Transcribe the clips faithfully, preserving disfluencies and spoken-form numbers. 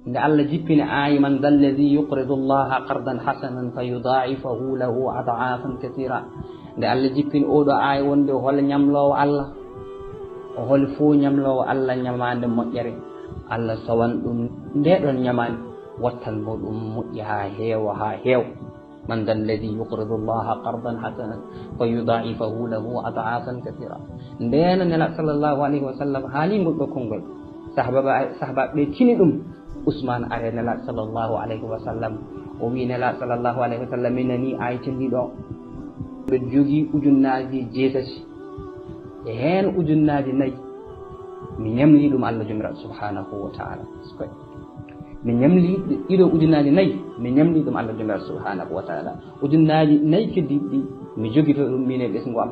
Nde Allah jippini aaya, "Man dha alladhi yuqridu Allaha qardan hasanan fa yudha'ifahu lahu adhafan kathira." Nde Allah jippini oo ɗoo aaya wonde hol ñamloowo Allah? O hol fof ñamloowo Allah ñamaande moƴƴere? Allah sowan ɗum ndee ɗoon ñamaande, wattan mo ɗum moƴƴi haa heewa, haa heewa. "Man dha alladhi yuqridu Allaha qardan hasanan fa yudha'ifahu lahu adhafan kathira." Ndeen Nelaaɗo sallallahu alayhi wa sallam haali ngol ɗoo konngol. Sahaba ba-, sahaba ɓe tini ɗum. Usmaan ari Nelaaɗo sallallahu alayhi wa sallam. O wiyi Nelaaɗo sallallahu alayhi wa sallam, "Mi nanii aaya telliiɗo o. Mbeɗa jogii ujunnaaji jeetati. E heen ujunnaaji nayi, mi ñamlii ɗum Allah Joomiraaɗo subhanahu wa ta'ala." Mi ñamlii ɗi-, ɗiɗo ujunnaaji nayi, mi ñamlii ɗum Allah Joomiraaɗo subhanahu wa ta'ala. Ujunnaaji nayi keddiiɗi ɗi, mi jogito ɗum miin e ɓesngu am.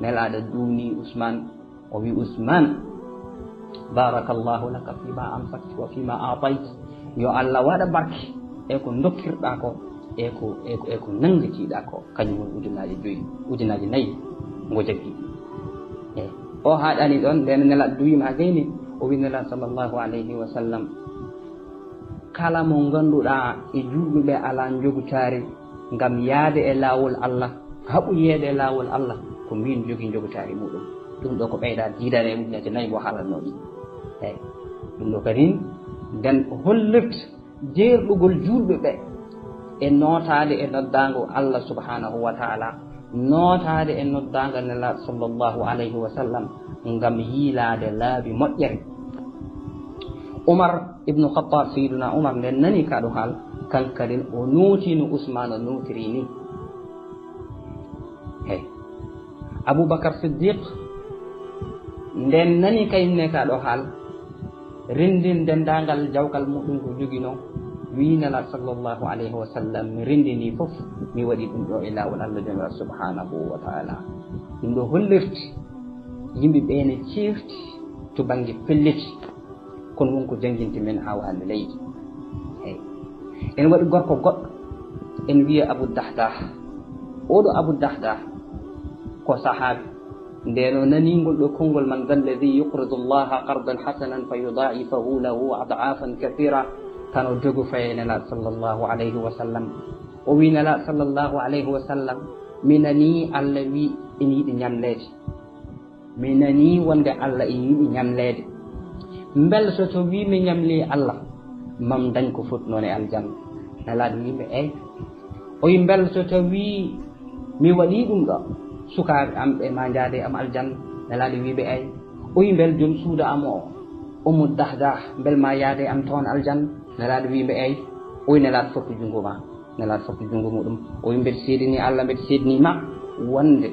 Nelaaɗo duwni Usmaan, o wi Usmaan, "Barakallahu laka fima amsakta wa fima a'tayta." Yo Allah waɗa barke e ko dokkirɗaa ko, e ko, e ko, e ko nanngitiiɗaa ko, kañum woni ujunnaaji joyi, ujunnaaji nayi ngo jaggi. E o haaɗaani ɗoon, ndeen Nelaaɗo duwiima haa gayni, o wi Nelaaɗo sallallahu alayhi wa sallam, "Kala mo ngannduɗaa e juulɓe ɓe alaa njogu caari ngam yahde e laawol Allah, haɓu yahde e laawol Allah, ko miin jogii njogu caari muɗum." Ɗum ɗoo ko ɓeydaade jiidaade e ujunnaaji nayi mbo haalatnoo ɗi. Eey, ɗum ɗoo kadi nden hollirta jeerɗugol juulɓe ɓe e nootaade e noddaango Allah subhanahu wa ta'ala, nootaade e noddaango Nelaaɗo sallallahu alayhi wa sallam ngam yiilaade laabi moƴƴere. Umar ibnu Khattab, Sayyiduna Umar, nden nani kaɗo haal, kankadin o nooti no Usmaan nootiri ni. Hey. Abubakar Siddiq, nden nani kayinne kaɗo haal, renndin denndaangal jawkal muɗum ko joginoo, wii Nelaaɗo sallallahu alayhi wa sallam, "Mi renndinii fof, mi waɗi ɗum ɗo e laawol Allah Joomiraaɗo subhanahu wa ta'ala." Ɗum ɗo hollirti yimɓe ɓe ne ceerti to bannge pelliti, kono won ko jannginte men haa waali leydi. Eey. En waɗi gorko goɗɗo, en wiya Abu Dahdah. Oɗo Abu Dahdah ko sahaabi. Nden o nani ngol ɗo konngol, "Man dha alladhi yuqridu Allaha qardan hasanan fa yudha'ifahu lahu adhafan kathira." Tan o jogo faye Nelaaɗo sallallahu alayhi wa sallam. O wi Nelaaɗo sallallahu alayhi wa sallam, "Mi nani Allah wi ina yiɗi ñamleede. Mi nani wonde Allah ina yiɗi ñamleede. Mbel so tawii mi ñamlii Allah, mam dañ ko foti noon e aljanna?" Nelaaɗo wi ɓe, "Eey." O wi, "Mbel so tawii mi waɗii ɗum ɗo, sukaaɓe am ɓe ma njaade e am aljanna?" Nelaaɗo wi ɓe, "Eey." O wi, "Mbel joom suudu am o, Ummu Dahdah, mbel ma yaade e am toon aljanna?" Nelaaɗo wi ɓe, "Eey." O wi, "Nelaaɗo, fottu junngo ma." Nelaaɗo fottu junngo muɗum. O wi, "Mbeɗa seedini Allah, mbeɗa seedini ma wonde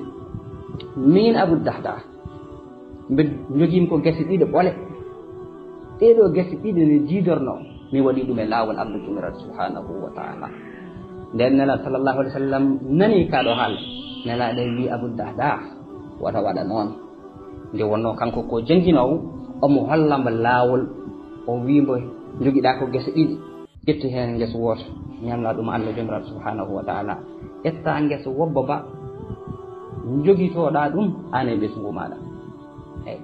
miin Abu Dahdah, mbeɗa jogiimi ko gese ɗiɗo ɓole. Ɗee ɗoo gese ɗiɗo ne jiidornoo, mi waɗi ɗum e laawol Allah Joomiraaɗo subhanahu wa ta'ala." Nden Nelaaɗo sallallahu alayhi wa sallam nani kaɗo haal. Nelaaɗo wi Abu Dahdah, "Wata waɗa noon." Nde wonnoo kanko ko jannginoowo, omo holla mbo laawol, o wi mbo, "Njogiɗaa ko gese ɗiɗi. Ƴettu heen ngesa wooto, ñamla ɗum Allah Joomiraaɗo subhanahu wa ta'ala. Ƴetta ngesa wobba ba, njogitoɗaa ɗum aan e ɓesngu maaɗa." Eey,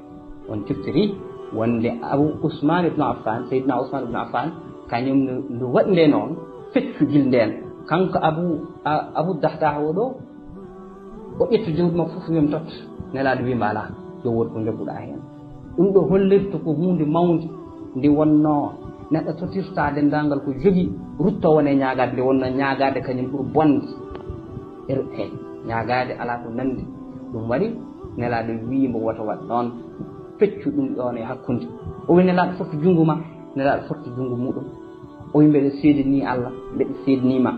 on ciftori wonde Abu Usmaan ibnu Affaan, Seydina Usmaan ibnu Affaan, kañum no, no waɗi nde noon, feccu gil ndeen. Kanko Abu, a-, Abu Dahdah o ɗo, o ƴetti juuɗe makko fof, wiya, "Mi totta." Nelaaɗo wi mbo, "Alaa, yo wood ko njogguɗaa heen." Ɗum ɗo hollirta ko huunde mawnde nde wonnoo neɗɗo tottirta denndaangal ko jogii, rutta wona e ñaagaade, nde wonnoo ñaagaade kañum ɓuri bonde. E ru-, eey, ñaagaade alaa ko nanndi. Ɗum waɗi Nelaaɗo wii mbo wota waɗ noon, feccu ɗum ɗoon e hakkunde. O wi Nelaaɗo, "Fottu junngo ma." Nelaaɗo fotti junngo muɗum. O wi, "Mbeɗa seedanii Allah, mbeɗa seedanii ma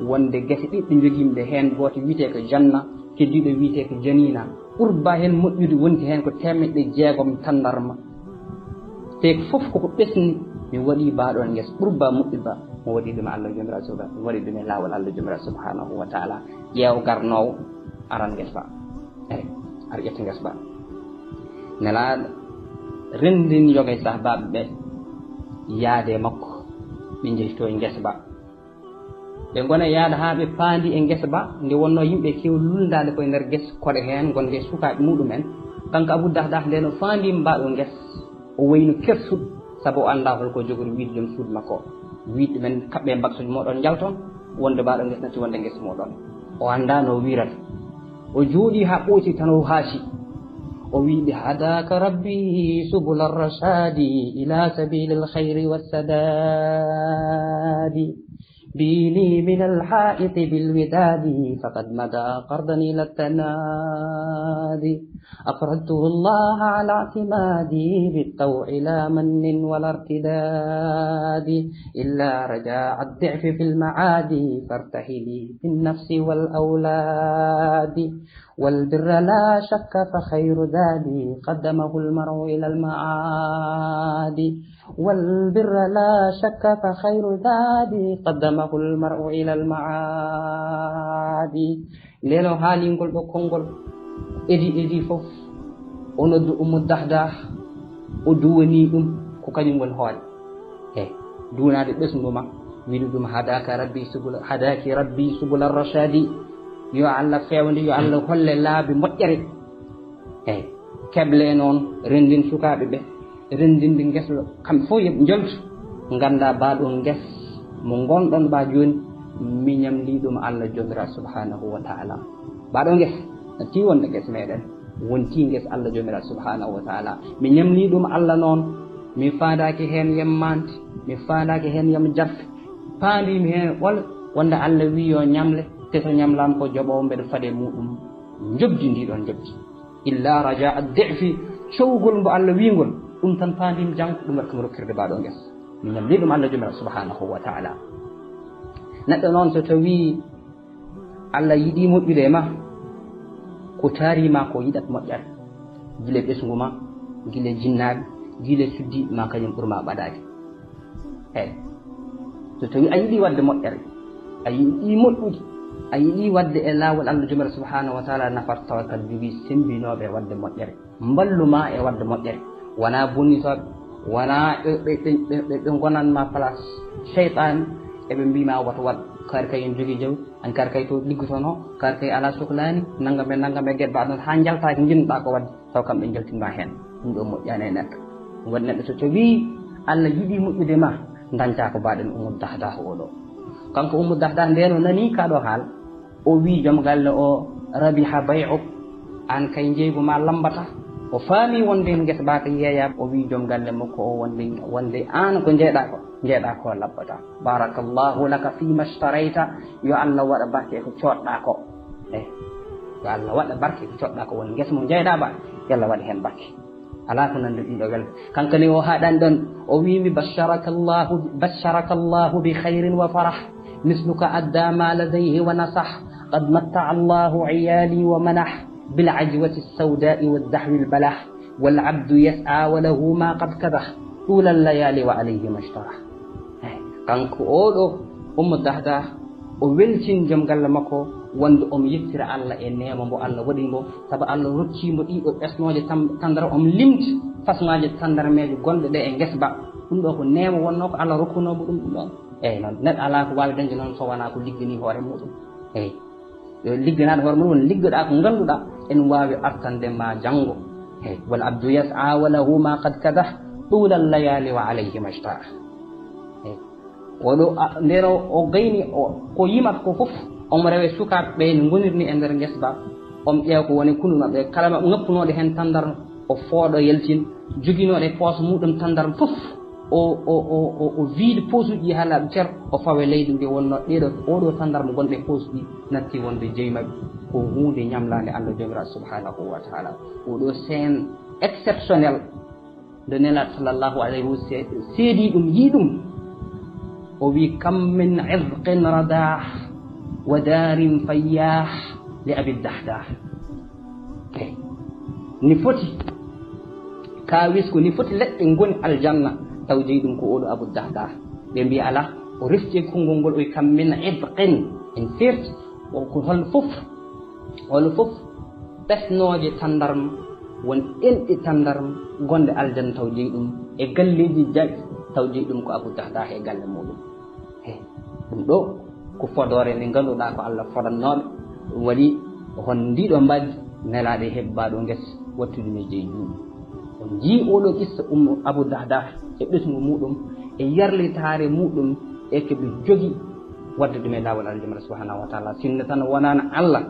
wonde gese ɗiɗi ɗe njogiimi ɗe, heen gooto wiyetee ko Janna, keddiiɗo wiyetee ko Janiina. Ɓurba heen moƴƴude wonti heen ko teemedde jeegom tanndarma. Te fof koko ɓesni, mi waɗi mba ɗoon ngesa ɓurba moƴƴude ba, mo waɗi ɗum e Allah Joomiraaɗo subha-, mo waɗi ɗum e laawol Allah Joomiraaɗo subhanahu wa ta'ala." Ƴeew garnoowo aran ngesa ba. Eey, ar ƴetta ngesa ba. Nelaaɗo renndini yoga e sahabaaɓe ɓe yaade e makko, ɓe njehitoo e ngesa ba. Ɓe ngona yaada haa ɓe paandi e ngesa ba, nde wonnoo yimɓe keew lullndaade koye nder gese, koɗe heen, gonde e sukaaɓe muɗum en. Kanko Abu Dahdah, nde no faandi mba ɗo ngesa, o wayno kersuɗo, Sabu o anndaa hol ko jogori wiide joom suudu makko o. Wiide ɗumen, "Kaɓɓee baksuuji mooɗon, njalton," wonde baɗo ngesa natti wonde ngesa mooɗon. O anndaa no o wiirata. O jooɗii haa ɓooytii tan o haasi. O wi'i ɓe, "هداك ربي سبل الرشاد إلى سبيل الخير والسداد. بيني من الحائط بالوداد فقد مدى قرضا إلى التناد. أقرضته الله على اعتمادي بالطوع لا من ولا ارتداد. إلا رجاء الضعف في المعاد فارتحلي في النفس والأولاد. والبر لا شك فخير زاد قدمه المرء إلى المعاد. والبر لا شك فخير زاد قدمه المرء إلى المعاد." Ndeen o haalingol ɗo konngol, edi edi fof, o noddu Ummu Dahdah, o duwanii ɗum ko kañum woni hoore. Eey, duwanaade ɓesngu ma, wiide ɗum, "Hadaaka Rabbi subula, hadaaki Rabbi subula rashadi." Yo Allah feewne, yo Allah holle laabi moƴƴere. Eey, keble noon, renndin sukaaɓe ɓe, renndinde ngesa, kamɓe fof yo ɓe njaltu. Nganndaa baɗo ngesa mo ngonɗon ɓa jooni, mi ñamlii ɗum Allah Joomiraaɗo subhanahu wa taala. Baɗo ngesa, natti wonde ngesa meɗen, wonti ngesa Allah Joomiraaɗo subhanahu wa taala. Mi ñamlii ɗum Allah noon, mi faandaaki heen yam maande, mi faandaaki heen yam jarfe. Paandiimi heen ɓole, wonde Allah wii yo ñamle, te so ñamlaama ko joɓoowo mbeɗa faade muɗum njoɓdi ndi ɗon njoɓdi. Illa raja ad-di'fi, cowgol mbo Allah wiingol, ɗum tan paandiimi janngo, ɗum waɗi kam rokkirde baɗo ngesa. Mi ñamlii ɗum Allah Joomiraaɗo subhanahu wa taala. Neɗɗo noon so tawii Allah yiɗii moƴƴude e ma, ko taari ma ko yiɗat moƴƴere. Gila ɓesngu ma, gila jinnaaɓe, gila suddiiɓe ma, kañum ɓuri ma ɓadaade. Eey. So tawii a yiɗii waɗde moƴƴere, a yiɗii moƴƴude, a yiɗii waɗde e laawol Allah Joomiraaɗo subhanahu wa taala nafata, tawa kaɗa jogii semmbinooɓe e waɗde moƴƴere, mballu ma e waɗde moƴƴere. Wonaa bonnitooɓe, wonaa ɓe, ɓe, ɓe, ɓe, ɓe ngonat ma place seytaane, eɓe mbii ma woto waɗ, kaari kay en jogii jawdi, an kaari kay to liggotonoo, kaari kay alaa soklaani, nanngam e nanngam e geɗe mbaɗa noon, haa njaltaaki njiɗnoɗaa ko waɗde. Taw kamɓe njaltinma heen. Ɗum ɗo moƴƴaani e neɗɗo. Ɗum waɗi neɗɗo so tawii Allah yiɗii moƴƴude ma, dañtaa ko mbaɗen Ummu Dahdah o ɗo. Kanko Ummu Dahdah ndeen o nanii kaa ɗo haal, o wii joom galle o, "Rabiha bay'uk, aan kay njeeygu ma lammbata." O faami wonde heen ngesa ba ka yeeyaa, o wii joom galle makko o wonde, wonde aan ko njeeyɗaa ko, njeeyɗaa ko lammbata. "Barakallahu laka fima ishtarayta, yo Allah waɗa barke e ko coodɗaa ko." Eey. Yo Allah waɗa barke ko coodɗaa ko, woni ngesa mo njeeyɗaa ba, yo Allah waɗa heen barke. Alaa ko nanndi ɗum ɗo welde. Kanko ne o haaɗani ɗoon, o wiimi, "Basharaka Allahu, basharaka Allahu bi khayrin wa farah, misluka adda ma ladayhi wa nasah, qad matta'a Allahu iyali wa manah, bil ajwati sawda'i wa dahwi al balah, wal abdu yas'a wa lahu ma qad kadah, tula al layali wa alayhi ma ishtarah." Eey, kanko oo ɗo Ummu Dahdah, o weltin joom galle makko wonde omo yettira Allah e neema mbo Allah waɗi mbo, sabu Allah rokkii mbo ɗii ɗo ɓesnooje tan-, tandara, omo limti façon ŋaaji tandarmeeje gonɗe ɗe e ngesa ba. Ɗum ɗo ko neema wonnoo ko Allah rokkunoo mbo ɗum, ɗum ɗoon. Eey, noon neɗɗo alaa ko waawi dañde noon so wonaa ko ligganii hoore muɗum. Eey. Yo ligganaaɗo hoore mum, won liggoɗaa ko ngannduɗaa en waawi artande ma janngo. Eey, wal abdu yas'a wa lahu ma qad kadah, tula al layali wa alayhi ma ishtarah. Eey. Oɗo, a, ndeen o, o gayni, o, ko yimata ko fof, omo rewa e sukaaɓe ɓe no ngonirni e nder ngesa ba, omo ƴeewa ko woni kunu maɓɓe, kala ma ŋakkunooɗo heen tandarma, o fooɗa yaltin, joginooɗo e poos muɗum tandarma fof, o, o, o, o, o viide posuuji ɗi haa laaɓi cer, o fawa e leydi ndi wonnoo ɗee ɗo, oo ɗo tandarma gonɗo e posuuji natti wonde jeyi maɓɓe, ko huunde ñamlaande Allah Joomiraaɗo subhanahu wa taala. Oo ɗo scène exceptionnel. Nde Nelaaɗo sallallahu alayhi wa sallam seedi ɗum, yii ɗum, o wi, "Kam min izqin radah wa darin fayyah li Abi Dahdah." Eey. Ni foti kaawisku, ni foti leɗɗe ngoni aljanna, taw jeyi ɗum ko oɗo Abu Dahdah. Ɓe mbi alaa, o refti e konngol ngol, o wi, "Kam min izqin." En seerti, o ko hol fof, hol fof ɓesnooje tandarma, won enɗi tandarma gonɗe aljanna taw jeyi ɗum, e galleeji jaɓi taw jeyi ɗum ko Abu Dahdah e galle muɗum. He, ɗum ɗo ko fodoore nde ngannduɗaa ko Allah fodannooɓe. Ɗum waɗi hon ndiɗo mbadi Nelaaɗo e heɓi baɗo ngesa wattude no jeyi juuɗe. On njii oɗo qissa Ummu Abu Dahdah, e ɓesngu muɗum, e yarlitaare muɗum, e ko ɓe jogi waɗde ɗum e laawol Allah jomiraɗo subhanahu wa taala. Sinno tan wonaano Allah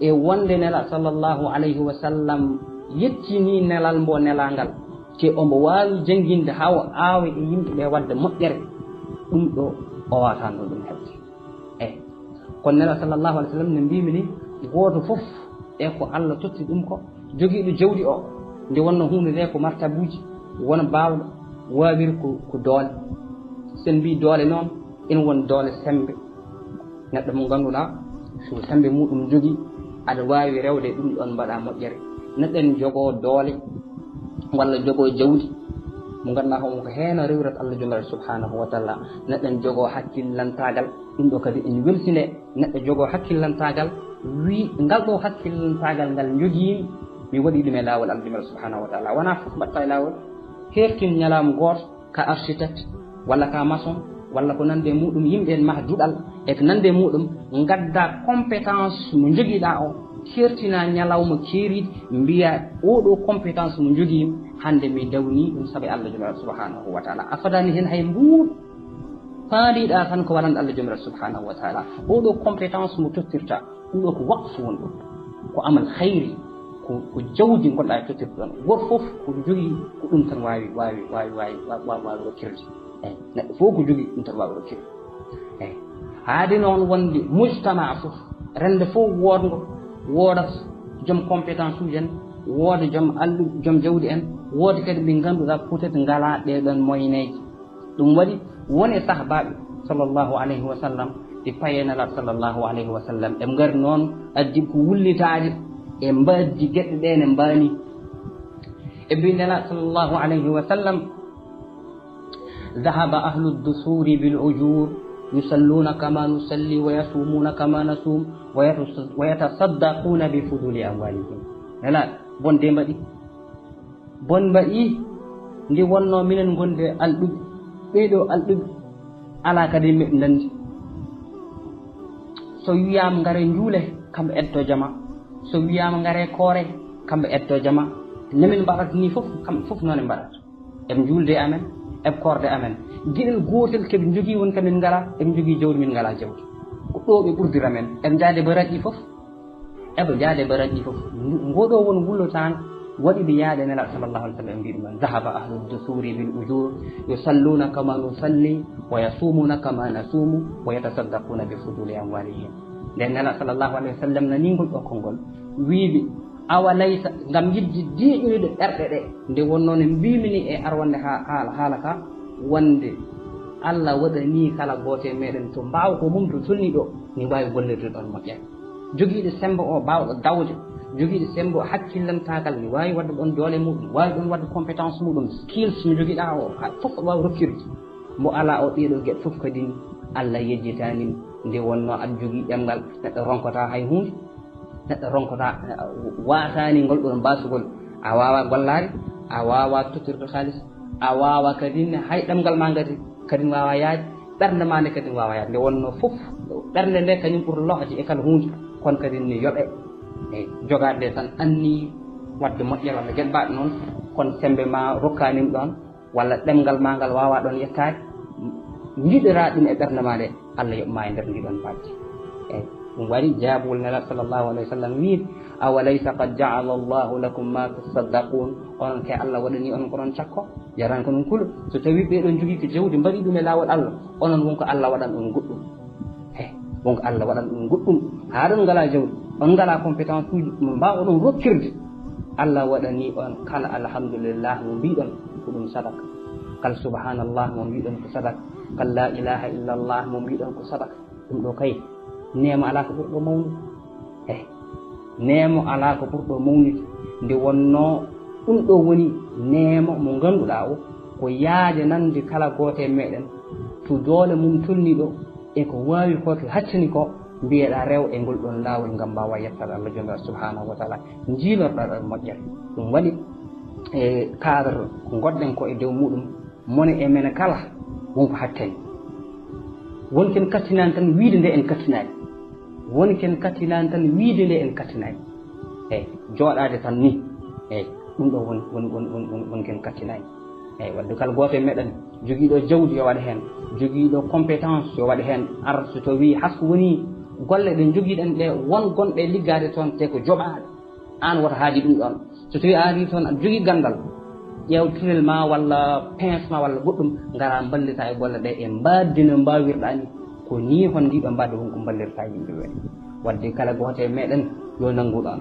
e wonde Nela sallallahu alayhi wa sallam yettini nelal mbo nelangal, te ombo waawi jannginde haa o aawa e yimɓe ɓe waɗde moƴƴere, ɗum ɗo o waawataano ɗum heɓde. Eyi, kono Nela sallallahu alayhi wa sallam no mbimi ni, gooto fof e ko Allah totti ɗum ko jogiiɗo jawdi o, nde wonno huunde nde ko martabuuji, wona baawɗo, waawiri ko, ko doole. So en mbi doole noon, ina won doole semmbe. Neɗɗo mo ngannduɗaa, so semmbe muɗum jogii, aɗa waawi rewde ɗum ɗoon mbaɗa moƴƴere. Neɗɗo en jogoo doole, walla jogoo jawdi, mo ngannduɗaa homo ko heen o rewirata Allah jomiraɗo subhanahu wa taala. Neɗɗo en jogoo hakkillantaagal, ɗum ɗo kadi ene weltine. Neɗɗo jogoo hakkillantaagal, wii ngal ɗo hakkillantaagal ngal njogii, mi waɗi ɗum e laawol Allah jomiraɗo subhanahu wa taala. Wonaa fof mbaɗta e laawol, heertin ñalawma gooto, ka architecte, walla ka maçon, walla ko nande muɗum, yimɓe en maha duɗal, e ko nande muɗum, ngadda compétence mo jogiɗa o, kertina ñalawma keeriɗi, mbiya oɗo compétence mo jogimi, hande mi dawni ɗum sabu Allah jomiraɗo subhanahu wa taala. A fadani hen hay mbuuɗ, faaliɗa tan ko waɗande Allah jomiraɗo subhanahu wa taala. Oɗo compétence mo tottirta, ɗum ɗo ko waqfu woni ɗum, ko amal hayri, ko, ko jawdi ngonɗa e tottirde ɗon. Goto fof ko jogii ko ɗum tan waawi, waawi, waawi, waawi, waawi, waawi, waawi rokkirde. Eyi, neɗɗo fof ko jogii ɗum tan waawi rokkirde. Eyi, haade noon wonde mujtama fof, rende fof woodngo, woodat joom compétence uji en, wooda joom allu, joom jawdi en, wooda kadi ɓe ngannduɗaa peut-être ngalaa ɗee ɗoon moyeneeji. Ɗum waɗi won e sahbaaɓe sallallahu alayhi wa sallam, ɗi paye Nelaaɗo sallallahu alayhi wa sallam. Ɓe ngari noon, addi ko wullitaade e mbaddi geɗe ɗe ne mbaani. E mbi Nelaaɗo sallallahu alayhi wa sallam, "Dhahaba ahlu dusuri bil ujur, yusalluna kama nusalli, wa yasumuna kama nasum, wa yatas-, wa yatasaddaquna bi fuduli amwalihim." Nelaaɗo, bonde mbaɗi. Bon mbaɗi, nde wonnoo minen ngonde alɗuɓe, ɓee ɗoo alɗuɓe, alaa kadi meɗe ndanndi. So wiyaama ngare njuule, kamɓe eddo jama. So wiyaama ngare koore, kamɓe eddo jama. Nemin mbaɗata nii fof, kamɓe fof noon e mbaɗata. Eɓe njuulde e amen, eɓe koorde amen. Geɗel gootel keɓe njogii woni ka min ngalaa, eɓe njogii jawdi min ngalaa jawdi. Ko ɗo ɓe ɓurdira men. Eɓe njaade baraji ɗi fof. Eɓe njaade baraji ɗi fof. Ndu-, ngoɗo won wullotaango waɗi ɓe yaade Nelaaɗo sallallahu alaihi wa sallam, mbiɗo man, "Dhahaba ahlu dusuri bil ujur, yusalluna kama nusalli, wa yasumuna kama nasumu, wa yatasaddaquna bi fuduli amwalihim." Nden Nelaaɗo sallallahu alaihi wa sallam nani ngol ɗo konngol, wiiɓe, "Awa laysa," ngam yiɗde diiƴude ɓerɗe ɗe, nde wonnoo ne mbimini e arwande ha-, haala, haala ka, wonde Allah waɗani kala gooto e meɗen to mbaawka mum to tolni ɗo, ni waawi gollirde ɗon moƴƴere. Jogiiɗo semmbe o baawɗo dawde, jogiiɗo semmbe o hakkillantaagal, ne waawi waɗde ɗon doole muɗum, waawi ɗon waɗde compétence muɗum, skills mo jogiɗaa o, ka fof aɗa waawi rokkirde. Mo alaa o, ɗeeɗo geɗe fof kadi Allah yejjitaani mo. Nde wonnoo aɗa jogii ɗemngal, neɗɗo ronkotaa hay huunde, neɗɗo ronkotaa, eh, waasaani ngol ɗon mbaasugol. A waawaa gollaade, a waawaa tottirde kaalis, a waawaa kadi ne hay ɗemngal maa ngati kadi waawaa yaade. Ɓernde maa nde kadi waawaa yaade. Nde wonnoo fof, ɓernde nde kañum ɓuri lohde e kala huunde, kono kadi ne yoɓe. Eyi, jogaade nde tan anni waɗde moƴƴere walla geɗe mbaaɗe noon, kono semmbe maa rokkaani ɗum ɗoon, walla ɗemngal maa ngal waawaa ɗoon yettaade, njiɗiraa ɗum e ɓernde maa nde, Allah yoɓ maa e nder ndii ɗoon baɗde. Eyi, ɗum waɗi jaabugol Nelaaɗo sallallahu alaihi wa sallam wiide, "Awalaysa qad ja'ala Allahu lakum ma tasaddaqun?" Onon kay Allah waɗani on ko ɗon cakko, jarani ko ɗum kulu. So tawii ɓee ɗoon jogii ko jawdi, mbaɗi ɗum e laawol Allah, onon won ko Allah waɗan on goɗɗum. He, won ko Allah waɗan on goɗɗum. Haa ɗon ngalaa jawdi, on ngalaa compétence uji mo mbaawa ɗon rokkirde. Allah waɗani on kala alhamdulillah mo mbiɗon ko ɗum sadaka. Kal subhanallah mo mbiɗon ko sadaka. Kal la ilaha illallah mo mbiɗon ko sadaka. Ɗum ɗo kay, neema alaa ko ɓurɗo mawnude. Eyi, neema alaa ko ɓurɗo mawnude. Nde wonnoo ɗum ɗo woni neema mo ngannduɗaa o, ko yaade nande kala gooto e meɗen, to doole mum tolni ɗo, e ko waawi ko, to haccani ko, mbiyeɗaa rew e ngol ɗon laawol ngam mbaawa yettaade Allah jomiraɗo subhanahu wa taala, njiinorɗaa ɗon moƴƴere. Ɗum waɗi e cadre ko ngonɗen ko e dow muɗum, mone e mene kala, won ko hattani. Won ken kattinaani tan wiide nde en kattinaani. Won ken kattinaani tan wiide nde en kattinaani. Eyi, jooɗaade tan ni. Eyi, ɗum ɗo won, won, won, won, won, won ken kattinaani. Eyi, wadde kala gooto e meɗen jogiiɗo jawdi yo waɗ heen, jogiiɗo compétence yo waɗ heen. Ar so tawii hasko woni golle ɗe jogiiɗen ɗe, won gonɗe liggaade toon te ko joɓaaɗe, aan wota haaji ɗum ɗoon. So tawii a arii toon aɗa jogii ganndal, ƴeew turel ma walla pince ma walla goɗɗum, ngara mballita e golle ɗe e mbaaddi no mbaawirɗaa ni. Ko nii hon ndiiɗo mbaaddi won ko mballirta yimɓe ɓe. Wadde kala gooto e meɗen yo nanngu ɗoon.